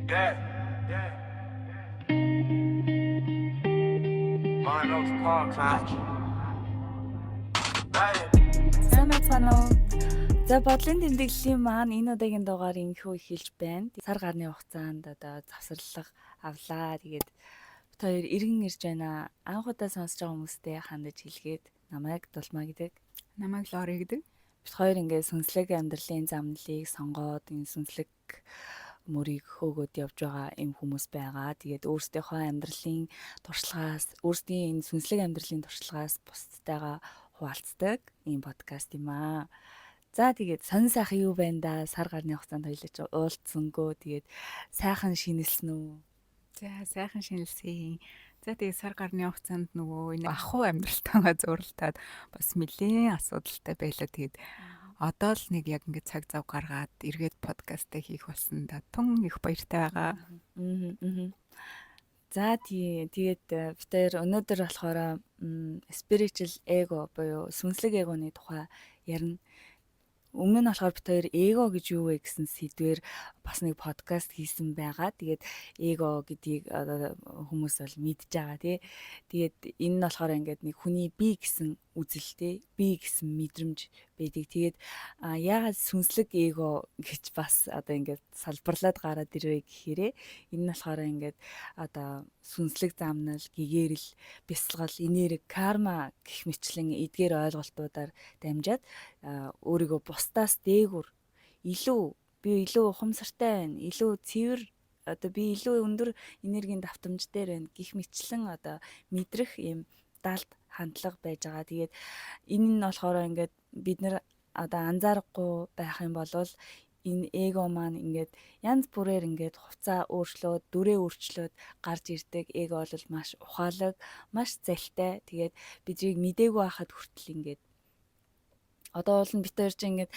That. Mine Oaks Park. Сайн байцгаана уу? За, бодлын тэмдэглэлийн маань энэ удаагийн дугаар ингэхүү эхэлж байна. Сар гарны хугацаанд одоо завсарлага авлаа. Тэгээд бид хоёр эргэн ирж байна. Анх удаа сонсож байгаа хүмүүстээ хандаж хэлгээд, намайг Дулмаа гэдэг. Намайг Лори гэдэг. Бид хоёр ингээд сүнслэг амьдралын замналыг сонгоод, энэ сүнслэг мөрийг хөөгөөд явж байгаа юм хүмүүс байгаа. Тэгээд өөрсдийнхөө амьдралын туршлагаас, өөрсдийн энэ сүнслэг амьдралын туршлагаас бусдтайгаа хуваалцдаг ийм подкаст юм аа. За, тэгээд сонин сайхан юу байна да? Сар гарны хугацаанд хоёулаа ч уулзсангүй. Тэгээд сайхан шинэлсэн үү? За, сайхан шинэлсэн. За, тэгээд сар гарны хугацаанд нөгөө энэ ахуй амьдралтайгаа зурлтаад бас нэлээд асуудалтай байлаа. Тэгээд одоо л нэг яг ингээд цаг зав гаргаад эргээд подкастаа хийх болсон да, тун их баяртай байгаа. За тий, тэгээд бид хоёр өнөөдөр болохоор spiritual ego буюу сүнслэг эгоны тухай ярина. Өмнө нь болохоор бид хоёр эго гэж юу вэ гэсэн сэдвээр бас нэг подкаст хийсэн байгаа. Тэгээд эго гэдгийг одоо хүмүүс бол мэдж байгаа, тий. Тэгээд энэ нь болохоор ингээд нэг хүний би гэсэн үзэл, тий, би гэсэн мэдрэмж байдаг. Тэгээд яагаад сүнслэг эго гэж бас одоо ингээд салбарлаад гараад ирвэ гэхээрээ энэ нь болохоор ингээд одоо сүнслэг замнал, гэгээрэл, бясалгал, энерги, карма гэх мэтчлэн эдгээр ойлголтуудаар дамжаад өөрийгөө бусдаас дээгүр, илүү би илүү ухамсартай байна, илүү цэвэр, одоо би илүү өндөр энергийн давтамж дээр байна гэх мэтчлэн одоо мэдрэх ийм далд хандлага байж байгаа. Тэгээд энэ нь болохоор ингээд бид нар одоо анзаарахгүй байх юм бол энэ эго маань ингээд янз бүрээр ингээд хувцаа өөрчлөөд, дүрээ өөрчлөөд гарч ирдэг. Эго бол маш ухаалаг, маш залтай. Тэгээд биднийг мдээгүй байхад хүртэл ингээд одоо уул нь бид хоёр чинь ингээд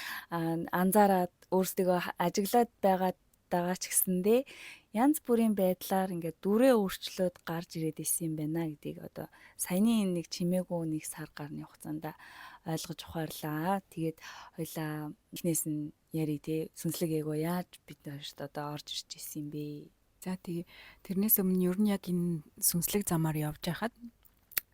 анзаараад өөрсдийгөө ажиглаад байгаа дагаа ч гэсэндээ янз бүрийн байдлаар ингээд дүрээ өөрчлөөд гарч ирээд исэн юм байна гэдгийг одоо саяны энэ нэг чимээгүй нэг сар гарны хугацаанд ойлгож ухаарлаа. Тэгээд хоёлаа эхнээс нь ярив, те, сүнслэг эго яаж бид хоёрт одоо орж ирж исэн юм бэ? За тэгээ, тэрнээс өмнө ер нь яг энэ сүнслэг замаар явж байхад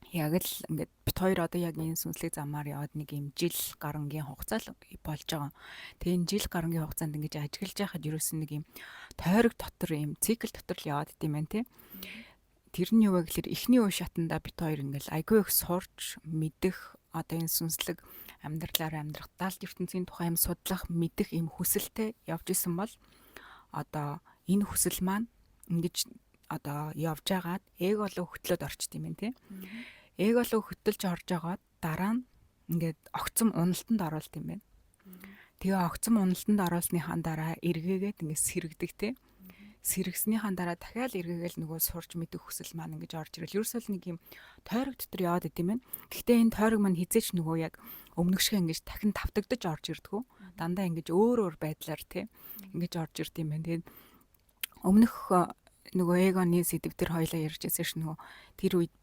яг л ингээд бид хоёр одоо яг энэ сүнслэг замаар яваад нэг юм жил гарангийн хугацаа л болж байгаа. Тэгээ энэ жил гарангийн хугацаанд ингэж ажиглаж байхад ерөөсөн нэг юм тойрог дотор, юм цикл дотор л яваад идэм байх, тий. Тэр нь юу вэ гэхээр эхний үе шатанда бид хоёр ингээл айгүй их сурч мэдэх, одоо энэ сүнслэг амьдралаар амьдрах, далд ертөнцийн тухай юм судлах, мэдэх юм хүсэлтэй явж исэн бол одоо энэ хүсэл маань ингэж одоо явж байгаад эго руу хөтлөөд орчт юм байна, тий. Эго руу хөтөлж орж байгаад дараа нь ингээд огцом уналтанд оруулт юм байна. Тэгээ огцом уналтанд оруулсныхаа дараа эргээгээд ингээд сэргэдэг, тий. Сэргэснийхаа дараа дахиад эргээгээл нөгөө сурч мэдэх хүсэл маань ингэж орж ирэл. Ерөөсөө л нэг юм тойрог дотор яваад идэм байх. Гэхдээ энэ тойрог маань хизээч нөгөө яг өмнөх шиг ингэж дахин тавтагдаж орж ирдгүү. Дандаа ингэж өөр өөр байдлаар, тий, ингэж орж ирд юм байна. Тэгээд өмнөх нөгөө эгоны сэдэв төр хоёлаа ярьж байсан ш, нөгөө тэр үед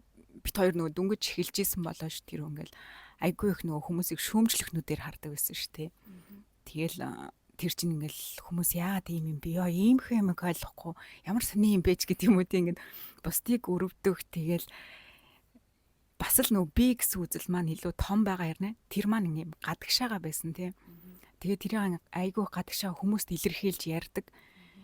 бид хоёр нөгөө дөнгөж эхэлж исэн болоош тэр ингээл айгүй их нөгөө хүмүүсийг шүүмжлэх нүдээр хардаг байсан ш, тий. Тэгэл тэр чинь ингээл хүмүүс яагаад ийм юм бэ? Яа, ийм их юм ойлгохгүй ямар сони юм бэ ч гэдэг юм уу, тийм, ингээд бусдыг өрөвдөх, тэгэл бас л нөгөө би гэсэн үзэл маань илүү том байгаа ярнэ. Тэр маань юм гадагшаага байсан, тий. Тэгээ тэрийг айгүй гадагшаа хүмүүст илэрхийлж ярьдаг,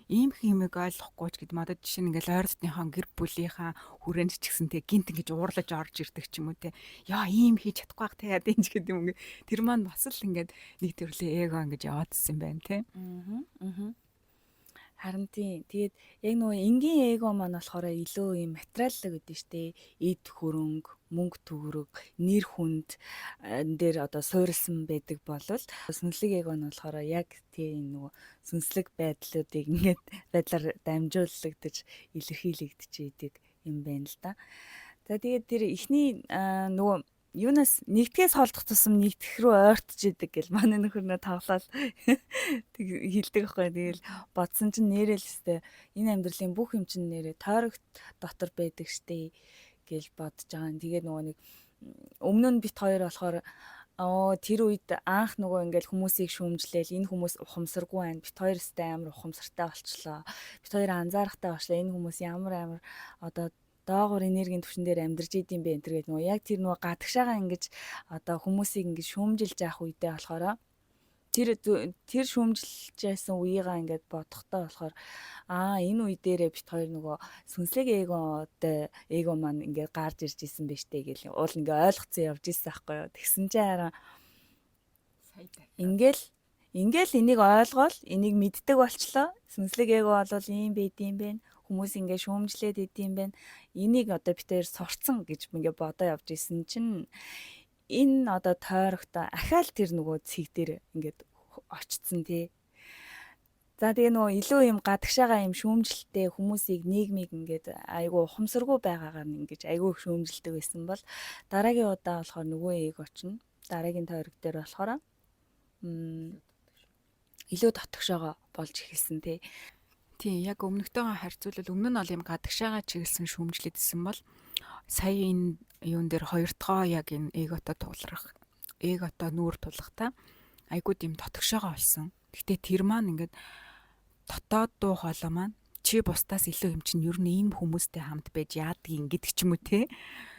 ийм их юмыг ойлгохгүй ч гэдэг. Одоо жишээ нь ингээл ойртныхоо гэр бүлийнхаа хүрээнд ч гэсэн те гинт ингэж уурлаж орж ирдэг ч юм уу, те. Яа, ийм хийж чадахгүй бах те, яа тийм ч гэдэг юм ингээ. Тэр маань бас л ингээд нэг төрлийн эго ингэж яваадсэн юм байна, те. Аа. Харин тийм. Тэгээд яг нөгөө энгийн эго маань болохоор илүү юм материаллаг гэдэг штэ. Эд хөрөнгө, мөнгө төгрөг, нэр хүнд дээр одоо суурилсан байдаг болол сүнслэг эго нь болохоор яг тийм нөгөө сүнслэг байдлуудыг ингээд байдлаар дамжуулагдаж илэрхийлэгдэж идэг юм байна л да. За, тэгээд тэр эхний нөгөө юунаас нэгтгэхээс холдох тусам нэгтгэх рүү ойртож идэг гэл манай нөхөр нэ тоглоал тэг хэлдэг байхгүй. Тэгэл бодсон чинь нэрэл өстэй энэ амьдралын бүх юм чинь нэрээ тойрог дотор байдаг штэ гэл бодож байгаа. Тэгээд нөгөө нэг өмнө нь бид хоёр болохоор Тэр үед анх нөгөө ингээл хүмүүсийг шүүмжлээл, энэ хүмүүс ухамсаргүй байна. Бит хоёр өстэй амар ухамсартай болчлоо. Бит хоёр анзаарахтай болчлоо. Энэ хүмүүс ямар амар одоо доогуур энергийн түвшин дээр амьдарч идэм бэ энэ төр гэдэг нөгөө яг тэр нөгөө гадагшаага ингэж одоо хүмүүсийг ингэж шүүмжилж явах үедээ болохоор тэр шүүмжилж байсан үеигаа ингээд бодохдоо болохоор энэ үе дээрээ бит хоёр нөгөө сүнслэг эготой эго маань ингээд гарч ирж исэн байж тээ гэл уул ингээд ойлгоцсон явж исэн байхгүй юу. Тэгсэн чинь харин ингээл энийг ойлгоол, энийг мэддэг болчлоо. Сүнслэг эго бол ийм байд юм бэ. Хүмүүс ингээд шүүмжлээд идэм бэ. Энийг одоо бит хоёр сурцсан гэж ингээд бодоо явж исэн чинь энэ одоо тойрогтой ахаал тэр нөгөө цэг дээр ингээд очсон тий. За тэгээ нөгөө илүү юм гадагшаага юм шүүмжлэлтэй хүмүүсийг нийгмийг ингээд айгүй ухамсаргүй байгаагаар нь ингэж айгүй их шүүмжилдэг байсан бол дараагийн удаа болохоор нөгөө эго чинь дараагийн тойрог дээр болохоор илүү дотгошоогоо болж эхэлсэн тий. Тийм, яг өмнөхтэйгээ харьцуулбал өмнө нь бол юм гадагшаага чиглэсэн шүүмжлээд исэн бол сая энэ юун дээр хоёр дахь яг энэ эготой тулрах, эготой нүүр тулахта айгуу тийм дотгошоогоо болсон. Гэтэ тэр маань ингээд дотоод дуу хоолой маань чи бусдаас илүү юм чинь ер нь ийм хүмүүстэй хамт байж яадгийг гэдэг ч юм уу те.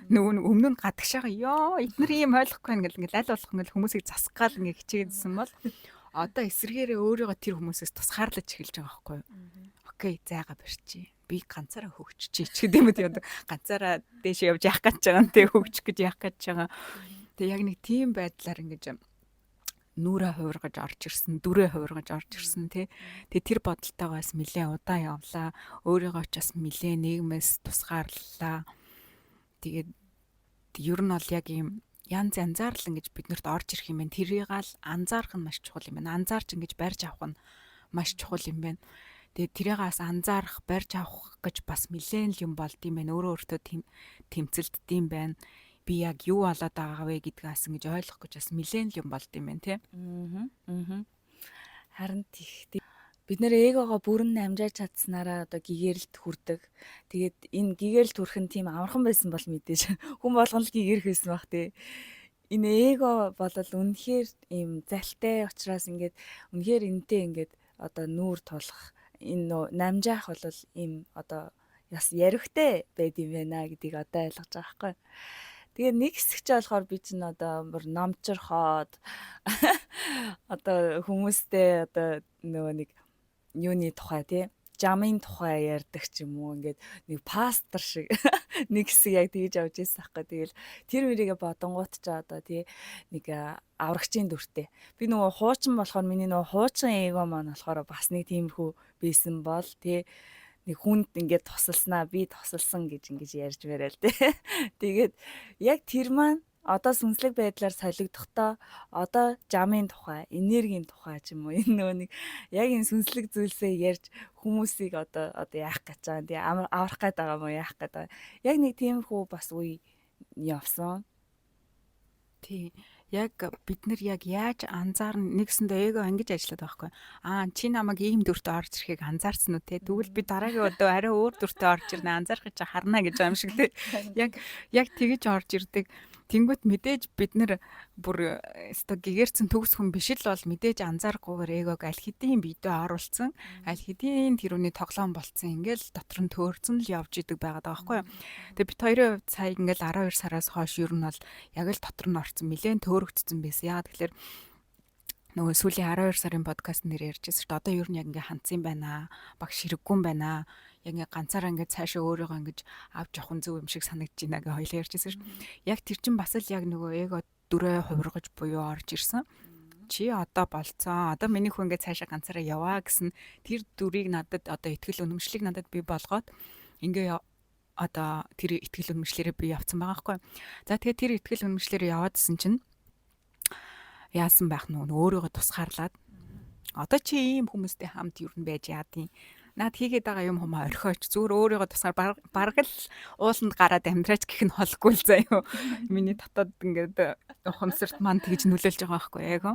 Нөгөө нэг өмнө нь гадагшаага ёо эднэр ийм ойлгохгүй байна гэл ингээл аль болох ингээл хүмүүсийг засах гал ингээ хичээдсэн бол одоо эсрэгээрээ өөрийгөө тэр хүмүүсээс тусгаарлаж эхэлж байгаа байхгүй юу. Окей, зайгаа барьчих. Би ганцаараа хөгжчихье ч гэдэг юм уу, тийм ганцаараа дээш явж яах гэж байгаа юм те, хөгжих гэж яах гэж байгаа. Тэгээ яг нэг тийм байдлаар ингэж нүрээ хувиргаж орж ирсэн, дүрээ хувиргаж орж ирсэн тий. Тэгээ тэр бодолтойгоо бас нэлээд удаан явлаа. Өөрийгөө ч бас нэлээд нийгмээс тусгаарлаа. Тэгээд ер нь бол яг ийм янз янзаар л ингэж биднэрт орж ирэх юм байна. Тэрийг л анзаарах нь маш чухал юм байна. Анзаарч ингэж барьж авах нь маш чухал юм байна. Тэгээд тэрийг бас анзаарах, барьж авах гэж бас нэлээд л юм болд юм байна. Өөрөө өөртөө тэмцэлддэм юм байна. Би яг юу болоод байгаа вэ гэдгээс ингэж ойлгох гэж бас нэлээд л юм болд юм байна, тий. Харин тийх. Бид нэр эгогоо бүрэн амжааж чадсанараа одоо гэгэрэлт хүрдэг. Тэгээд энэ гэгэрэлт хүрэх нь тийм амархан байсан бол мэдээж хүн болгон л гэгэрэх байсан бах тий. Энэ эго бол үнэхээр ийм залтай учраас ингээд үнэхээр энтэй ингээд одоо нүүр тулах, энэ намжаах бол ийм одоо яс ярихтэй байд юм байна гэдгийг одоо ойлгож байгаа байхгүй. Тэгээ нэг хэсэг чи болохоор би чинь одоо бүр номчорхоод одоо хүмүүстэй одоо нөгөө нэг юуны тухай тий, жамын тухай ярьдаг ч юм уу, ингээд нэг пастор шиг нэг хэсэг яг тэгж явж ирсэн байхгүй. Тэгэл тэр мөрийгэ бодонгууд ч одоо тий нэг аврагчийн дүртэй. Би нөгөө хуучин болохоор миний нөгөө хуучин эго маань болохоор бас нэг тиймэрхүү байсан бол тий нэг хүнд ингээд тусалснаа би тусалсан гэж ингэж ярьж барайл тий. Тэгээд яг тэр маань одоо сүнслэг байдлаар солигдохдоо одоо жамын тухай, энергийн тухай ч юм уу энэ нөгөө нэг яг энэ сүнслэг зүйлсээ ярьж хүмүүсийг одоо яах гэж байгаа юм тий, аврах гээд байгаа юм уу, яах гээд байгаа. Яг нэг тиймэрхүү бас үе явсан. Тий. Яг бид нар яг яаж анзаарна нэгсэндээ эго ингэж ажиллаад байгаа байхгүй. Аа чи намайг ийм дүртээ орж ирэхийг анзаарсан уу те? Тэгвэл би дараагийн удаа арай өөр дүртээ орж ирнэ, анзаарах чи харна гэж байгаа юм шиг те. Яг тэгэж орж ирдэг. Тэнгүүт мэдээж бид нар бүр өстой гэгэрцэн төгс хүн биш л бол мэдээж анзаарахгүйгээр эгог аль хэдийн биедээ оруулсан, аль хэдийн тэрүүний тоглоом болцсон, ингээл дотор нь төөрцөн л явж идэг байгаад байгаа байхгүй юу. Тэгээ бит хоёрын хувьд сая ингээл 12 сараас хойш ер нь бол яг л дотор нь орцсон, нэлээд төөрөгдсөн байсан. Яагаад тэгэхээр нөгөө сүүлийн 12 сарын подкаст нэр ярьжсэн шүү дээ. Одоо ер нь яг ингээ хандсан байна. Багш хэрэггүй юм байна. Яг ингээ ганцаараа ингээ цаашаа өөрийгөө ингэж авч явах нь зөв юм шиг санагдаж байна гэж хоёлаа ярьжсэн шүү дээ. Яг тэр чинь бас л яг нөгөө эго дүрээ хувиргаж буюу орж ирсэн. Чи одоо болцсон. Одоо миний хүн ингээ цаашаа ганцаараа яваа гэсэн тэр дүрийг надад одоо итгэл үнэмшлийг надад бий болгоод ингээ одоо тэр итгэл үнэмшлэрээ би явцсан байгаа байхгүй. За тэгээ тэр итгэл үнэмшлэрээ яваадсэн чинь яасан байх нь өөрийгөө тусгаарлаад одоо чи ийм хүмүүстэй хамт юу н байж яадیں۔ Наад хийгээд байгаа юм хумаа орхиоч зүгээр өөрийгөө тусгаар бараг л ууланд гараад амьдраач гэх нь холгүй л заяа. Миний дотоод ингээд ухамсарт маань тэгж нөлөөлж байгаа байхгүй яг.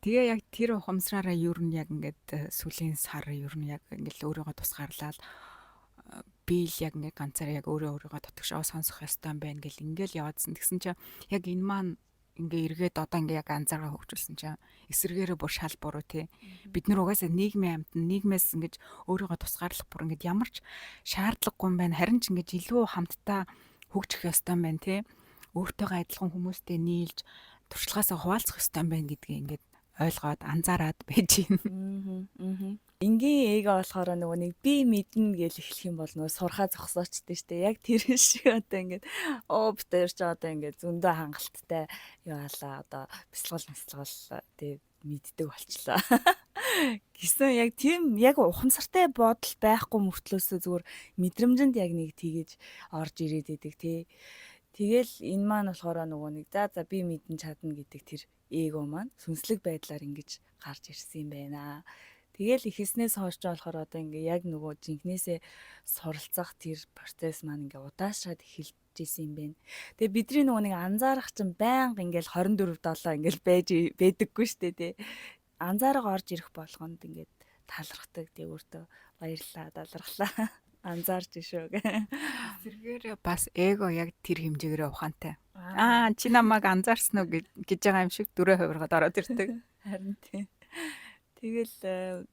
Тэгээ яг тэр ухамсараараа ер нь яг ингээд сүлийн сар ер нь яг ингээд өөрийгөө тусгаарлаад би л яг ингээд ганцаараа яг өөрөө өөрийгөө дотгошоо сонсох ёстой юм байна гэл ингээл яваадсан. Тэгсэн чинь яг энэ маань ингээ эргээд одоо ингээ яг анзаараа хөгжүүлсэн чинь эсрэгээрээ бүр шал буруу тий. Бид нар угаасаа нийгмийн амьтан, нийгмээс ингэж өөрийгөө тусгаарлах бүр ингээд ямар ч шаардлагагүй юм байна. Харин ч ингэж илүү хамтдаа хөгжих ёстой юм байна тий. Өөртөөгөө адилхан хүмүүстэй нийлж туршлагаасаа хуваалцах ёстой юм байна гэдгийг ингээд ойлгоод анзаараад байж байна. Энгийн эго болохоор нөгөө нэг би мэднэ гэж эхлэх юм бол нөгөө сурхаа зогсоочтой штэ. Яг тэр шиг одоо ингээд оо бид хоёр ч одоо ингээд зөндөө хангалттай юу алаа одоо бясалгал мэсалгал тий мэддэг болчлоо. Гисэн яг тийм яг ухамсартай бодол байхгүй мөртлөөсөө зүгээр мэдрэмжэнд яг нэг тэгэж орж ирээд идэг тий. Тэгэл энэ маань болохоор нөгөө нэг за за би мэдэн чадна гэдэг тэр эго маань сүнслэг байдлаар ингэж гарч ирсэн юм байна. Тэгэл ихэснээс хойш ч болохоор одоо ингээ яг нөгөө жинхнээсээ суралцах тэр процесс маань ингээ удаашраад эхэлж исэн юм байна. Тэгээ бидний нөгөө нэг анзаарах чинь байнга ингээл 24/7 ингээл байж байдаггүй штэ тий. Анзаарга орж ирэх болгонд ингээд талархдаг. Тэг өөртөө баярлалаа, талархлаа. Анзаарч шүү гэ. Зэргээр бас эго яг тэр хэмжээгээрээ ухаантай. Аа чи намайг анзаарсан уу гэж байгаа юм шиг дүрээ хувиргаад ороод ирдэг. Харин тийм. Тэгэл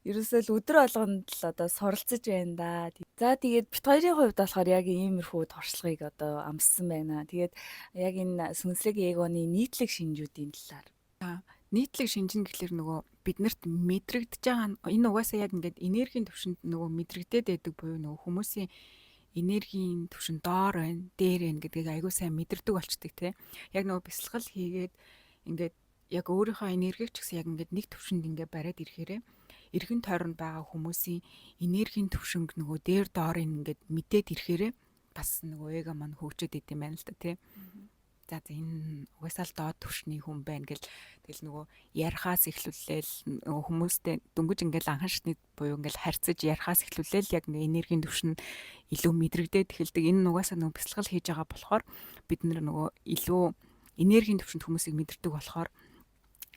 ерөөсөө л өдөр болгонд л одоо суралцаж байна да. За тэгээд бит хоёрын хувьд болохоор яг иймэрхүү туршлагыг одоо амссан байна. Тэгээд яг энэ сүнслэг эгоны нийтлэг шинжүүдийн талаар. Нийтлэг шинжин гэхлээр нөгөө биднэрт мэдрэгдэж байгаа энэ угаасаа яг ингээд энергийн төвшөнд нөгөө мэдрэгдээд байдаг буюу нөгөө хүмүүсийн энергийн төвшин доор байна, дээр байна гэдгийг айгүй сайн мэдэрдэг болчдөг те. Яг нөгөө бясалгал хийгээд ингээд яг өөрийнхөө энергийг ч гэсэн яг ингээд нэг төвшөнд ингээд бариад ирэхээрээ эргэн тойронд байгаа хүмүүсийн энергийн төвшинг нөгөө дээр доорыг ингээд мэдээд ирэхээрээ бас нөгөө эго маань хөгжөөд идэм байна л да тий. За за энэ угаасаа л доод түвшний хүн байна гэл тэгэл нөгөө ярихаас эхлүүлээл нөгөө хүмүүстэй дөнгөж ингээл анхан шатны буюу ингээл харьцаж ярихаас эхлүүлээл яг ингээ энергийн түвшин илүү мэдрэгдээд эхэлдэг. Энэ нугасаа нөгөө бясалгал хийж байгаа болохоор бид нөгөө илүү энергийн түвшинд хүмүүсийг мэдэрдэг болохоор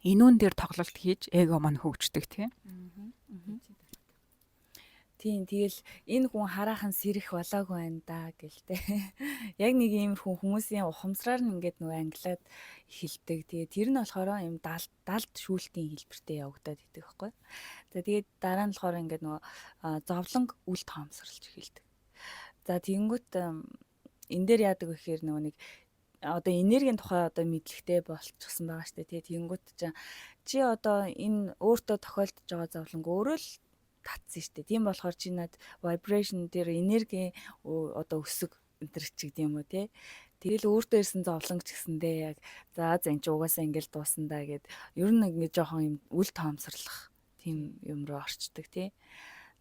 энүүн дээр тоглолт хийж эго маань хөгждөг тий. Тийм, тэгэл энэ хүн хараахан сэрэх болоогүй байна да гэл те. Яг нэг иймэрхүү хүмүүсийн ухамсараар нь ингээд нөгөө англиад эхэлдэг. Тэгээ тэр нь болохоор юм далд шүүлтийн хэлбэртэй явагдаад идэг байхгүй. За тэгээд дараа нь болохоор ингээд нөгөө зовлонг үл тоомсорлж эхэлдэг. За тэгэнгүүт энэ дээр яадаг вэ гэхээр нөгөө нэг одоо энергийн тухай одоо мэдлэгтэй болчихсон байгаа штэ тий. Тэгэнгүүт чи одоо энэ өөртөө тохиолдож байгаа зовлонг өөрөө л татсан штэ. Тийм болохоор чи над vibration дээр энергийн одоо өсөг энэ ч гэдэг юм уу тий. Тэгэл өөртөө ирсэн зовлонг ч гэсэндээ яг за за энэ чи угаасаа ингээл дуусна да гэд ер нь ингэ жоохон юм үл тоомсорлох тийм юм руу орчдөг тий.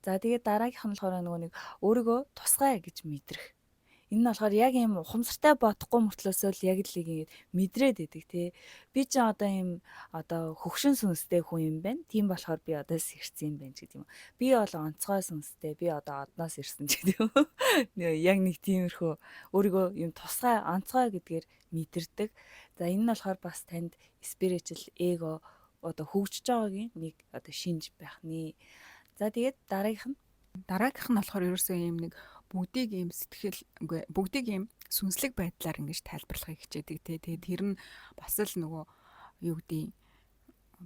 За тэгээд дараагийнх нь болохоор нөгөө нэг өөрийгөө тусгай гэж мэдрэх. Энэ нь болохоор яг юм ухамсартай бодохгүй мөртлөөсөө л яг л ингээд мэдрээд идэг тий. Би ч одоо юм одоо хөгшин сүнстэй хүн юм байна. Тийм болохоор би одоо сэрсэн юм байна ч гэдэг юм. Би бол онцгой сүнстэй. Би одоо одноос ирсэн ч гэдэг юм. Яг нэг тиймэрхүү өөрийгөө юм тусгай онцгой гэдгээр мэдэрдэг. За энэ нь болохоор бас танд spiritual ego одоо хөгжиж байгаагийн нэг одоо шинж байх нэ. За тэгээд дараагийнх нь Дараагийнх нь болохоор ерөөсөө юм нэг бүгдийг ийм сэтгэл үгүй бүгдийг ийм сүнслэг байдлаар ингэж тайлбарлахыг хичээдэг те. Тэгээд тэр нь бас л нөгөө юу гэдгийг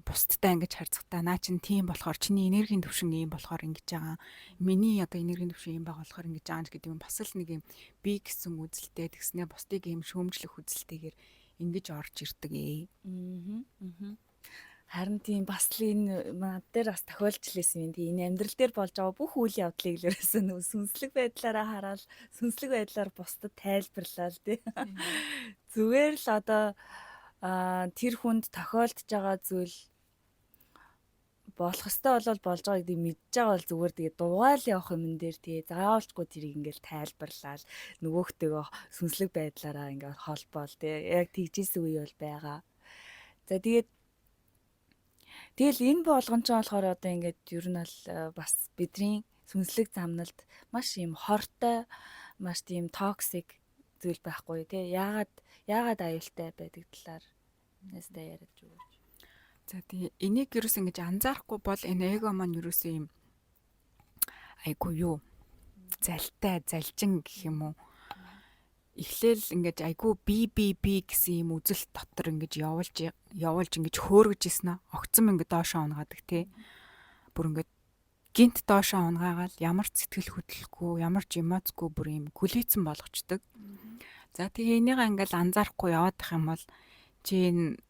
бусдтай ингэж харьцахтаа наа чин тийм болохоор чиний энергийн түвшин ийм болохоор ингэж байгаа. Миний одоо энергийн түвшин ийм байгаа болохоор ингэж байгаа гэдэг юм бас л нэг юм би гэсэн үзэлтэй тэгснээ бусдыг ийм шүүмжлэх үзэлтэйгээр ингэж орж ирдэг ээ. Аа. Харин тийм бас л энэ над дээр бас тохиолж лээсэн юм. Тийм энэ амьдрал дээр болж байгаа бүх үйл явдлыг л ерөөсөө нөө сүнслэг байдлаараа хараад сүнслэг байдлаар бусдад тайлбарлаа л тий. Зүгээр л одоо тэр хүнд тохиолдож байгаа зүйл болох ёстой болол болж байгаа гэдгийг мэдж байгаа бол зүгээр тэгээ дугаал явах юмн дээр тэгээ заавалчгүй тэрийг ингээл тайлбарлаал нөгөөхтэйгөө сүнслэг байдлаараа ингээд холбоол тэгээ яг тэгжсэн үе бол байгаа. За тэгээд тэгэл энэ болгон ч болохоор одоо ингээд ер нь бол бас бидний сүнслэг замналд маш юм хортой, маш тийм toxic зүйл байхгүй тий. Яагаад аюултай байдаг талаар нэстэй яриад өгөөч. За тий энийг ерөөс ингэж анзаарахгүй бол энэ эго маань ерөөсөө юм айгу юу залтай, залжин гэх юм уу. Эхлээл ингэж айгүй би би би гэсэн юм үзэл дотор ингэж явуулж явуулж ингэж хөөргөж исэн аа. Огцом ингэ доошоо унгаадаг те. Бүр ингэ гинт доошоо унгаагаал ямар ч сэтгэл хөдлөлгүй, ямар ч эмоцгүй бүр юм гүлийцэн болгочдөг. За тэгээ энийг ингээл анзаарахгүй яваадах юм бол чи энэ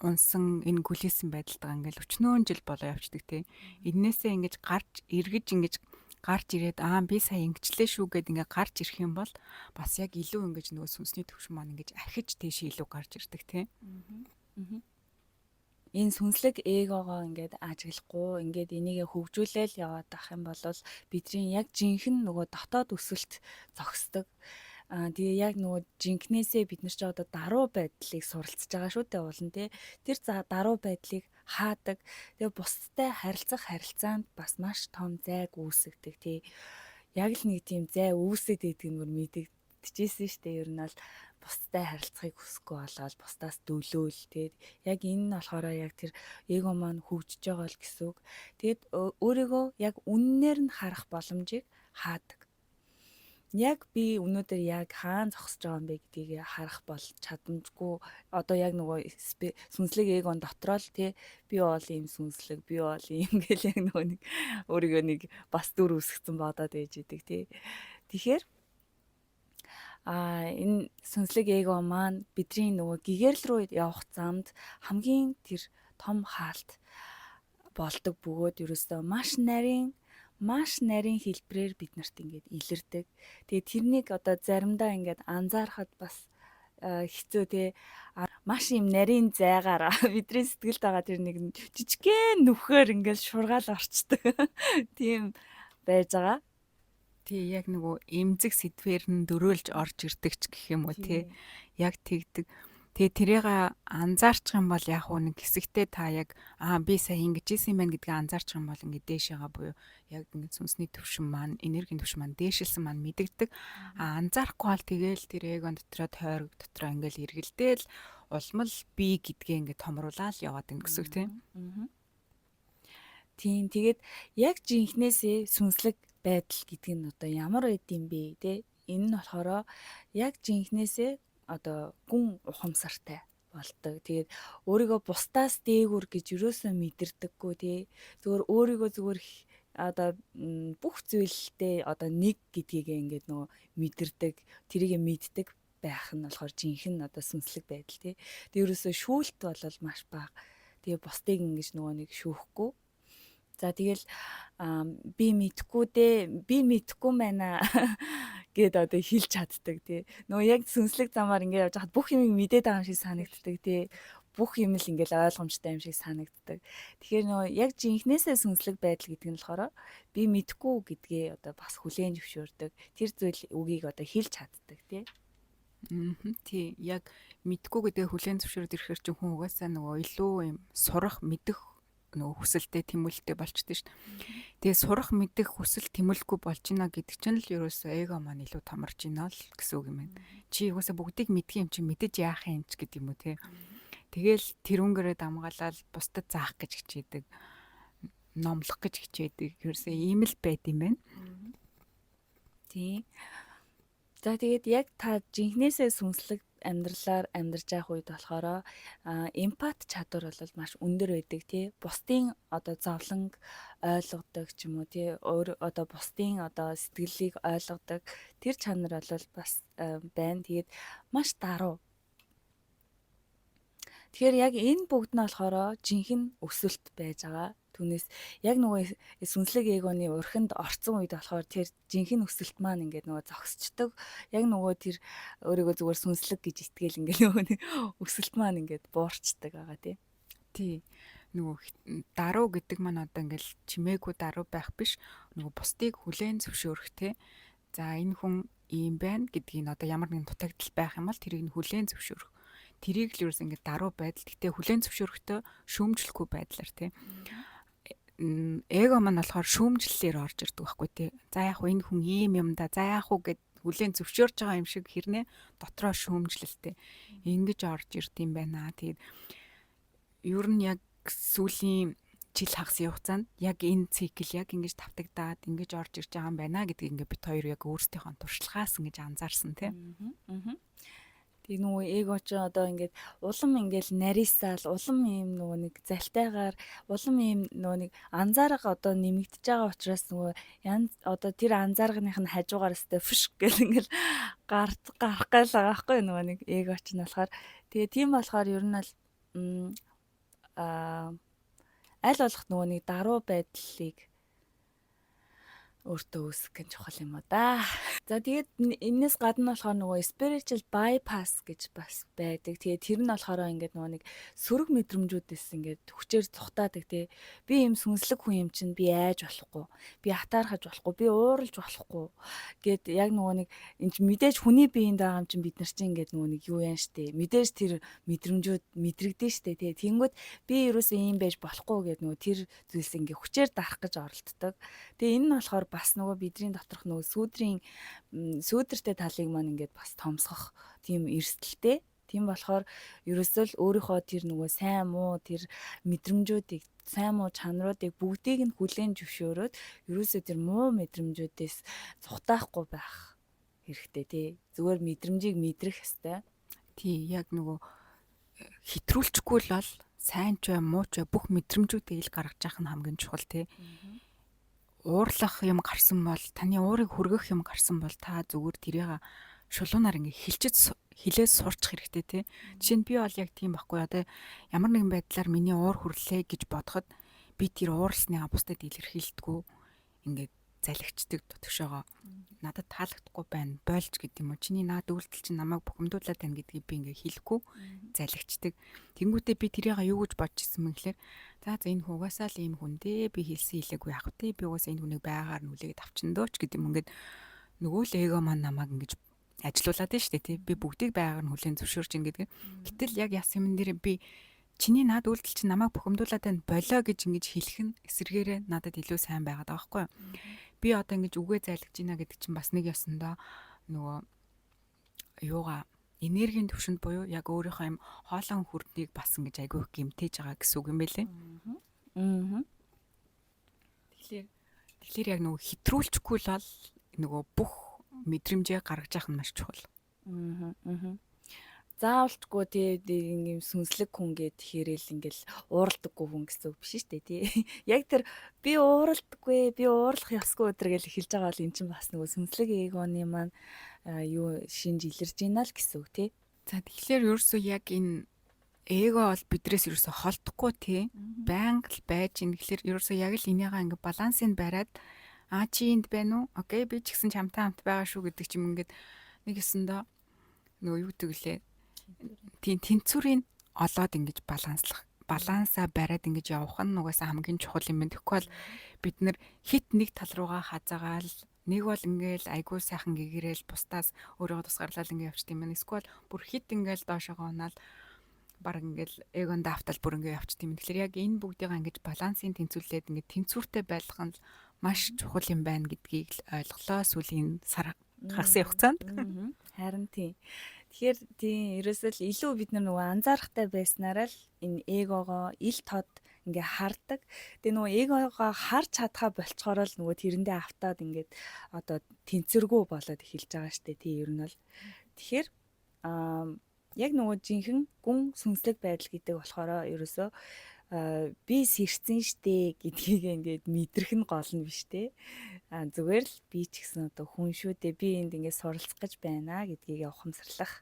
унсан энэ гүлийсэн байдалтайгаа ингээл өчнөөн жил болоо явцдаг те. Эннээсээ ингэж гарч эргэж ингэж гарч ирээд аа би сая ингэчлээ шүү гэд ингээ гарч ирэх юм бол бас яг илүү ингэж нөгөө сүнсний төвшин маань ингэж ахиж тийш илүү гарч ирдэг тий. Энэ сүнслэг эгогоо ингээд ажиглахгүй ингээд энийгээ хөгжүүлээл яваад ах юм бол бидний яг жинхэнэ нөгөө дотоод өсөлт зогсдог. Аа тэгээ яг нөгөө жинкнээсээ бид нар ч одоо даруй байдлыг суралцж байгаа шүү дээ уулан тий. Тэр за даруй байдлыг хаадаг. Тэгээ бусдтай харилцах харилцаанд бас маш том зайг үүсгдэг тий. Яг л нэг тийм зай үүсээд идэх нь бүр мэдэгдэжсэн шүү дээ. Ер нь бол бусдтай харилцахыг хүсэхгүй болоод бусдаас дөлөөл тий. Яг энэ нь болохоор яг тэр эго маань хөгжиж байгаа л гэсэн үг. Тэгээд өөрийгөө яг үннээр нь харах боломжийг хаадаг. Яг би өнөөдөр яг хаан зогсож байгаа юм бэ гэдгийг харах бол чадамжгүй. Одоо яг нөгөө сүнслэг эгон дотроо л тий би бол ийм сүнслэг, би бол ийм гэл яг нөгөө нэг өөрийгөө нэг бас дүр үүсгэсэн бодоод байж идэг тий. Тэгэхээр энэ сүнслэг эго маань бидний нөгөө гэгэрэл рүү явах замд хамгийн тэр том хаалт болдог бөгөөд ерөөсөө маш нарийн хэлбрээр бид нарт ингээд илэрдэг. Тэгээ тэрнийг одоо заримдаа ингээд анзаархад бас хэцүү те. Маш юм нарийн зайгаар бидний сэтгэлд байгаа тэр нэг жижигхэн нүхээр ингээд шургаал орчдөг. Тийм байж байгаа. Тий, яг нөгөө эмзэг сэдвэр нь дөрөөлж орж ирдэг ч гэх юм уу тий. Яг тэгдэг. Тэгээ тэрийг анзаарчих юм бол яг уу нэг хэсэгтээ та яг аа би сая ингэж исэн юм байна гэдгийг анзаарчих юм бол ингэ дээшээгаа буюу яг ингэ сүнсний төвшин маань, энергийн төвшин маань дээшилсэн маань мэдэгдэг. Аа анзаарахгүй бол тэгээл тэр эгон дотроо тойрог дотроо ингээл эргэлдээл улмал би гэдгээ ингэ томруулаад яваад ин гэсэн үг тийм. Тийм, тэгээд яг жинхнээсээ сүнслэг байдал гэдэг нь одоо ямар байд юм бэ те? Энэ нь болохоор яг жинхнээсээ одоо гүн ухамсартай болдог. Тэгээд өөрийгөө бусдаас дээгүр гэж юусоо мэдэрдэггүй тий. Зүгээр өөрийгөө зүгээр одоо бүх зүйлтэй одоо нэг гэдгийг ингээд нөгөө мэдэрдэг, тэрийг мэддэг байх нь болохоор жинхэнэ одоо сүнслэг байдал тий. Тэгээд ерөөсөө шүүлт бол маш бага. Тэгээ бусдыг ингэж нөгөө нэг шүүхгүй. За тэгэл би мэдхгүй дээ, би мэдхгүй байна гэд одоо хэлж чаддаг тий. Нөгөө яг сүнслэг замаар ингээд явж байхад бүх юмыг мэдээд байгаа юм шиг санагддаг тий. Бүх юм л ингээд ойлгомжтой юм шиг санагддаг. Тэгэхээр нөгөө яг жинхнээсээ сүнслэг байдал гэдэг нь болохоор би мэдхгүй гэдгээ одоо бас хүлээн зөвшөөрдөг. Тэр зүйл үгийг одоо хэлж чаддаг тий. Тий, яг мэдхгүй гэдгээ хүлээн зөвшөөрөд ирэхээр чинь хүн угаасаа нөгөө илүү юм сурах, мэдэх нөгөө хүсэлтэй, тэмүүлэлтэй болчихдээ шүү дээ. Тэгээ сурах, мэдэх хүсэл тэмүүлэхгүй болж байна гэдэг чинь л ерөөсөө эго маань илүү томорч байна л гэсэн үг юм байна. Чи угаасаа бүгдийг мэдх юм чи мэдэж яах юм ч гэдэг юм уу те. Тэгээл тэрүүнгээрээ дамгаалал бусдад заах гэж хичээдэг, номлох гэж хичээдэг. Ерөөсөө ийм л байд юм байна. Тий. За тэгээд яг та жинхнээсээ сүнслэг амьдралаар амьдарч явах үед болохоор эмпат чадвар бол маш өндөр байдаг тий. Бусдын одоо зовлонг ойлгодог ч юм уу тий. Өөр одоо бусдын одоо сэтгэлийг ойлгодог тэр чанар бол бас байна. Тэгээд маш даруй. Тэгэхээр яг энэ бүгд нь болохоор жинхэнэ өсөлт байж байгаа. Түүнээс яг нөгөө сүнслэг эгоны урхинд орцсон үед болохоор тэр жинхэнэ өсөлт маань ингээд нөгөө зогсчдөг. Яг нөгөө тэр өөрийгөө зүгээр сүнслэг гэж итгэл ингээд нөгөө өсөлт маань ингээд буурчдаг байгаа тий. Тий. Нөгөө даруй гэдэг маань одоо ингээд чимээгүй даруй байх биш. Нөгөө бусдыг хүлээн зөвшөөрөх тий. За энэ хүн ийм байна гэдгийг одоо ямар нэгэн дутагдал байх юм бол тэрийг нь хүлээн зөвшөөрөх. Тэрийг л ерөөс ингээд даруй байдал. Гэтэ хүлээн зөвшөөрөхдөө шүүмжлэхгүй байдлаар тий. Эго маань болохоор шүүмжлэлээр орж ирдэг байхгүй тий. За яг хуу энэ хүн ийм юм да. За яг хуу гэд хүлээн зөвшөөрж байгаа юм шиг хэрнээ дотроо шүүмжлэлтэй ингэж орж ирд юм байна. Тэгээд ер нь яг сүүлийн жил хагасын хугацаанд яг энэ цикл яг ингэж тавтагдаад ингэж орж ирж байгаа юм байна гэдгийг ингээ бид хоёр яг өөрсдийнхөө туршлагаас ингэж анзаарсан тий. Тэг нөгөө эго ч одоо ингээд улам ингээл нарийсаал, улам ийм нөгөө нэг залтайгаар, улам ийм нөгөө нэг анзаарга одоо нэмэгдэж байгаа учраас нөгөө янз одоо тэр анзаарганых нь хажуугаар өстэй фш гэл ингээл гарах гал байгаа байхгүй нөгөө нэг эго ч нь болохоор. Тэгээ тийм болохоор ер нь бол аль болох нөгөө нэг даруй байдлыг өөртөө үүсгэх нь чухал юм уу да. За, тэгээд энэс гадна болохоор нөгөө spiritual bypass гэж бас байдаг. Тэгээд тэр нь болохоор ингээд нөгөө нэг сөрөг мэдрэмжүүдээс ингээд хүчээр зугтаадаг тий. Би ийм сүнслэг хүн юм чинь, би айж болохгүй. Би атаархаж болохгүй. Би ууралж болохгүй. Гэд яг нөгөө нэг энэ ч мэдээж хүний биеинд байгаа юм чинь бид нар чинь ингээд нөгөө нэг юу яан штэ. Мэдээж тэр мэдрэмжүүд мэдрэгдэн штэ тий. Тэнгүүд би ерөөсөө ийм байж болохгүй гэд нөгөө тэр зүйлс ингээд хүчээр дарах гэж оролддог. Тэгээ энэ нь болохоор бас нөгөө бидний доторх нөгөө сүүдрийн сүүдэртэй талыг маань ингээд бас томсгох тийм эрсдэлтэй. Тийм болохоор ерөөсөө л өөрийнхөө тэр нөгөө сайн муу тэр мэдрэмжүүдийг, сайн муу чанаруудыг бүгдийг нь хүлээн зөвшөөрөөд ерөөсөө тэр муу мэдрэмжүүдээс зугатаахгүй байх хэрэгтэй тий. Зүгээр мэдрэмжийг мэдрэх ёстой. Тий, яг нөгөө хэтрүүлчихгүй л бол сайн ч бай, муу ч бай, бүх мэдрэмжүүдийг ил гаргаж явах нь хамгийн чухал тий. Уурлах юм гарсан бол, таны уурыг хүргэх юм гарсан бол та зүгээр тэрийг шулуунаар ингээ хилчиж хилээ сурчих хэрэгтэй тий. Жишээ нь би бол яг тийм байхгүй, одоо ямар нэгэн байдлаар миний уур хүрлээ гэж бодоход би тэр уурлсныгаа бусдад илэрхийлдэггүй, ингээд залгичдаг дотгошоогоо, надад таалагдахгүй байна, болж гэдэг юм уу, чиний наад үйлдэл чинь намайг бухимдуулаад байна гэдгийг би ингээ хэлэхгүй залгичдаг. Тэнгүүтээ би тэрийг юу гэж бодож исэн мэн гэхээр за за, энэ хугасаа л ийм хүн дээ, би хэлсэн хэлээгүй яах вэ, би угаасаа энэ хүнийг байгаар нь хүлээгээд авчин дөө ч гэдэг юм. Ингээд нөгөө л эго маань намайг ингэж ажилуулад нь шүү дээ тий. Би бүгдийг байгаар нь хүлээн зөвшөөрч ин гэдэг. Гэтэл яг яс юм дээр би чиний наад үйлдэл чинь намайг бухимдуулаад байна, болоо гэж ингэж хэлэх нь эсэргээрээ надад илүү сайн байгаад байгаа байхгүй юу? Би одоо ингэж үгээ зайлгаж байна гэдэг чинь бас нэг ёсондоо нөгөө юугаа энергийн төвшөнд буюу яг өөрийнхөө юм хоолон хүрднийг бас ингэж айгүй их гимтээж байгаа гэсэн үг юм байлээ. Аа. Тэгэхээр яг нөгөө хэтрүүлчихгүй л бол нөгөө бүх мэдрэмжээ гаргаж явах нь маш чухал. Аа. Заавалчгүй тий, ийм сүнслэг хүн гээд хэрэл ингээл ууралдаггүй хүн гэсэн үг биш шүү дээ тий. Яг тэр би ууралдаггүй, би уурлах ёсгүй өдр гэж эхэлж байгаа бол эн чинь бас нөгөө сүнслэг эгоны маань юу шинж илэрж байна л гэсэн үг тий. За, тэгэхээр ерөөсөө яг энэ эго бол бидрээс ерөөсөө холдохгүй тий. Байнга л байж ин тэгэхээр ерөөсөө яг л энийгээ ингээ балансыг бариад, а чи энд байна уу? Okay, би ч гэсэн чамтай хамт байгаа шүү гэдэг чим ингээд нэг ёсондоо нөгөө юу гэдэг лээ. Тийм, тэнцвэрийг олоод ингэж баланслах, балансаа бариад ингэж явах нь угаасаа хамгийн чухал юм байна. Тэгэхгүй бол бид нар хит нэг тал руугаа хазаагаал нэг бол ингээл айгуу сайхан гэгэрэл бусдаас өөрийгөө тусгаарлал ингээ явчихд юм байна. Эсвэл бүр хит ингээл доошогоо унаал баг ингээл эгонд автал бүр ингээ явчихд юм. Тэгэхээр яг энэ бүгдийг ингэж балансын тэнцвүүлээд ингээ тэнцвэртэй байлгах нь маш чухал юм байна гэдгийг л ойлголоо сүүлийн сар хагасын хугацаанд. Харин тийм. Тэгэхээр тийм, ерөөсөө л илүү бид нар нөгөө анзаарахтай байснараа л энэ эгогоо ил тод ингээ хардаг. Тэгээ нөгөө эгогоо харж чадхаа болцохороо л нөгөө тэрэндээ автаад ингээд одоо тэнцвэргүй болоод эхэлж байгаа штэ тий, ер нь бол. Тэгэхээр яг нөгөө жинхэнэ гүн сүнслэг байдал гэдэг болохоор ерөөсөө би сэрцэн штэ гэдгийг ингээд мэдрэх нь гол нь биш те. А зүгээр л би ч гэсэн одоо хүн шүү дээ. Би энд ингээд суралцах гэж байна гэдгийг ухамсарлах,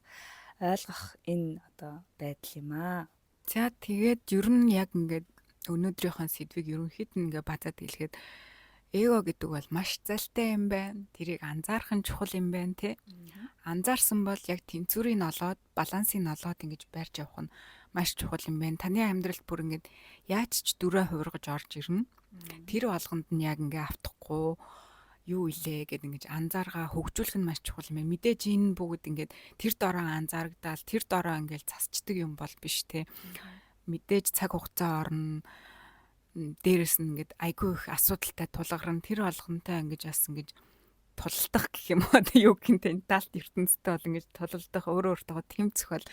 ойлгох энэ одоо байдал юм аа. За, тэгээд ер нь яг ингээд өнөөдрийнхөө сэдвийг ерөнхийд нь ингээ базаад хэлэхэд эго гэдэг бол маш залтай юм байна. Тэрийг анзаарах нь чухал юм байна те. Анзаарсан бол яг тэнцвэрийг нь олоод, балансыг нь олоод ингэж барьж явах нь маш чухал юм байна. Таны амьдралд бүр ингэж яаж ч дүрээ хувиргаж орж ирнэ. Тэр болгонд нь яг ингээ автахгүй юу илээ гэд ингэж анзааргаа хөгжүүлэх нь маш чухал юм байна. Мэдээж энэ бүгд ингээд тэр дороо анзаарагдаал, тэр дороо ингээл засчдаг юм бол биш те. Мэдээж цаг хугацаа орно, дээрэс нь ингээд айгүй их асуудалтай тулгарна. Тэр болгонтой ингэж бас ингэж тулалдах гэх юм уу, юу гэх юм, талт ертөнцтэй бол ингэж тулалдах, өөрөө өөртөө тэмцэх бол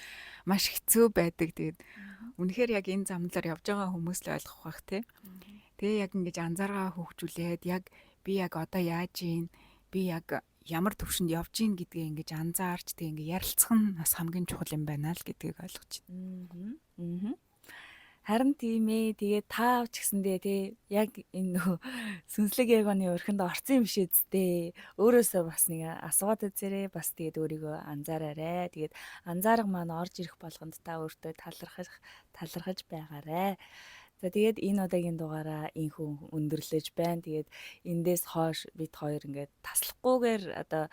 маш хэцүү байдаг. Тэгээд үнэхээр яг энэ замналаар явж байгаа хүмүүс л ойлгох бах те. Тэгээ яг ингэж анзааргаа хөгжүүлээд яг би яг одоо яаж ийн, би яг ямар төвшөнд явж ийн гэдгээ ингэж анзаарч, тэгээ ингэ ярилцах нь бас хамгийн чухал юм байна л гэдгийг ойлгож байна. Аа. Харин тийм ээ. Тэгээ та ч гэсэндээ тий яг энэ нөө сүнслэг эгоны өрхөнд орсон юм биш үсттэй. Өөрөөсөө бас нэг асууад үзээрэй. Бас тэгээд өөрийгөө анзаараарай. Тэгээд анзаарга маань орж ирэх болгонд та өөртөө талархаж байгаарай. За, тэгээд энэ удаагийн дугаараа инхүү өндөрлөж байна. Тэгээд эндээс хойш бид хоёр ингээд таслахгүйгээр одоо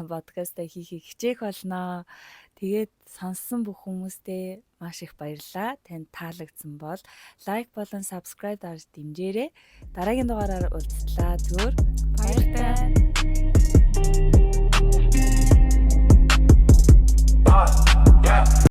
подкастаа хийхийг хичээх болно. Тэгээд сонссон бүх хүмүүстээ маш их баярлалаа. Танд таалагдсан бол like болон subscribe дарж дэмжээрэй. Дараагийн дугаараар уулзлаа. Түр баяртай. Yeah.